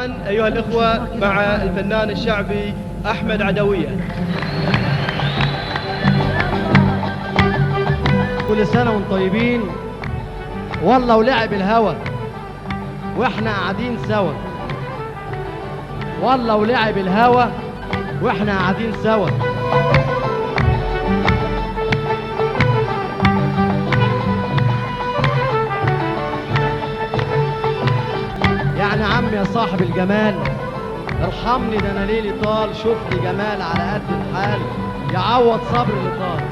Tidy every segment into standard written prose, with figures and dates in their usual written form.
الآن أيها الإخوة مع الفنان الشعبي أحمد عدوية. كل سنة وانتم طيبين. والله ولعب الهوى واحنا قاعدين سوا، والله ولعب الهوى واحنا قاعدين سوا. يعني عم يا صاحب الجمال ارحمني، ده انا ليلي طال، شوف لي جمال على قد الحال يعوض صبر اللي طال.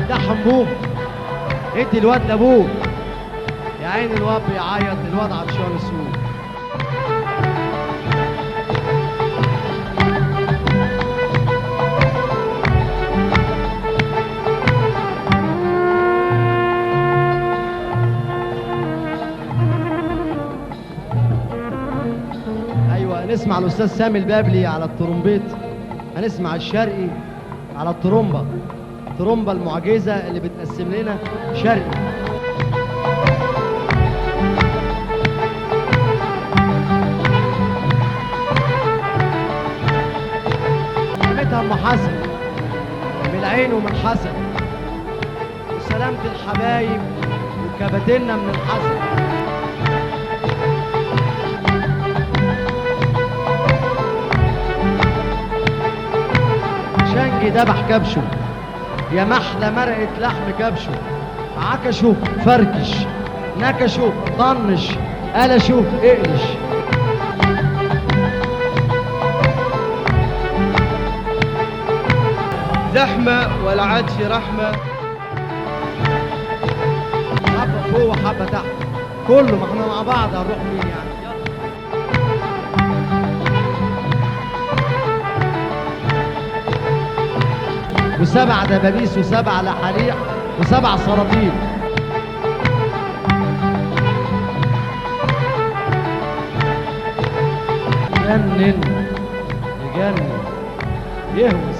ده حنبوب ادي الواد لابوه، يا عين الواد بيعيط، الواد عطشان السوق. ايوه نسمع الاستاذ سامي البابلي على الترومبيت، هنسمع الشرقي على الترومبه، الترومبه المعجزة اللي بتقسم لنا شرقي. سلامتها ام حسن من العين ومن حسن، وسلامة الحبايب وكباتنا من الحسن. شنجي دبح كبشة يا محلى مرقة لحم كبشة، عكشه فركش، نكشه طنش، قلشه اقلش. زحمة ولا عادش رحمة، حبة فوق وحبة تحت، كله ما احنا مع بعض هنروح فين يعني. وسبع دبابيس وسبع لحاليح وسبع سراطيل. يجنن يجنن يهوس.